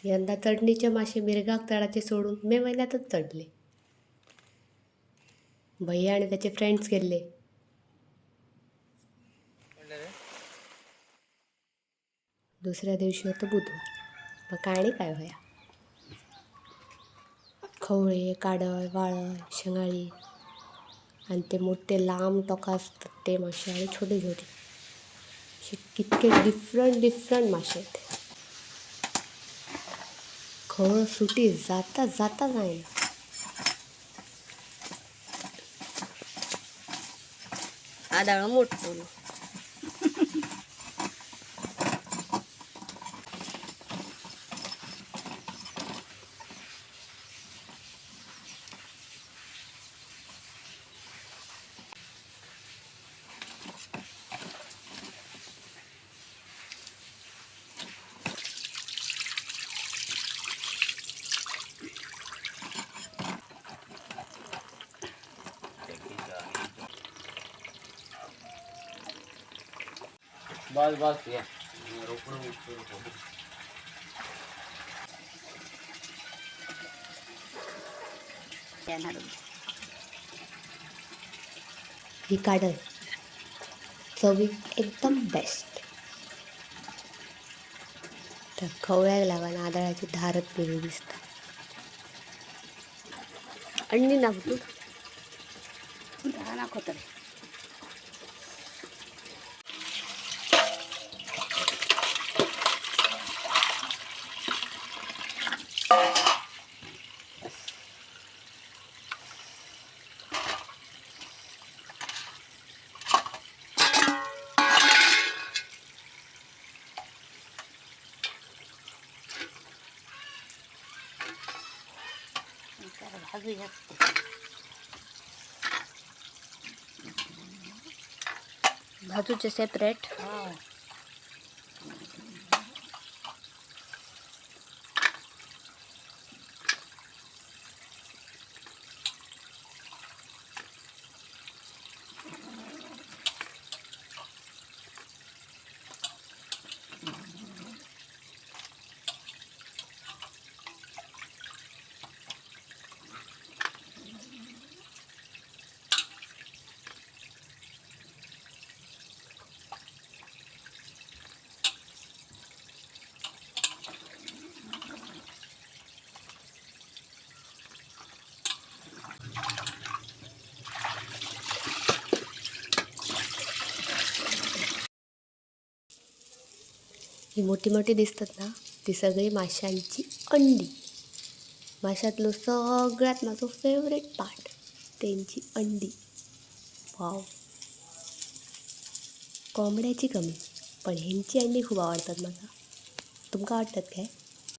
यंदा चडणीचे मासे मिरगाक चढाचे सोडून मे महिन्यातच चढले. भैया आणि त्याचे फ्रेंड्स गेले. दुसऱ्या दिवशी होतं बुधवार. मग काय आणि काय होया, खवळे, काडळ, वाळय, शेंगाळी आणि ते मोठे लांब टोका असतात ते मासे आणि छोटे छोटे असे कितके डिफरंट डिफरंट मासे आहेत. खवळ सुटी जाता जाता जायना. आदाळ मोठतो. बस बस या. ही काडळ चवीक एकदम बेस्ट. त्या खवळ्याक लागून आदळाची धारच बरी दिसता. अंडी ना तू. दाखवतले. भाजूया. भाजूचे सेपरेट. ही मोठी मोठी दिसतात ना ती सगळी माशांची अंडी. माशातलो सगळ्यात माझो फेवरेट पार्ट त्यांची अंडी. वाव, कोंबड्याची कमी पण हेंची अंडी खूप आवडतात माका. तुमका आवडतात काय?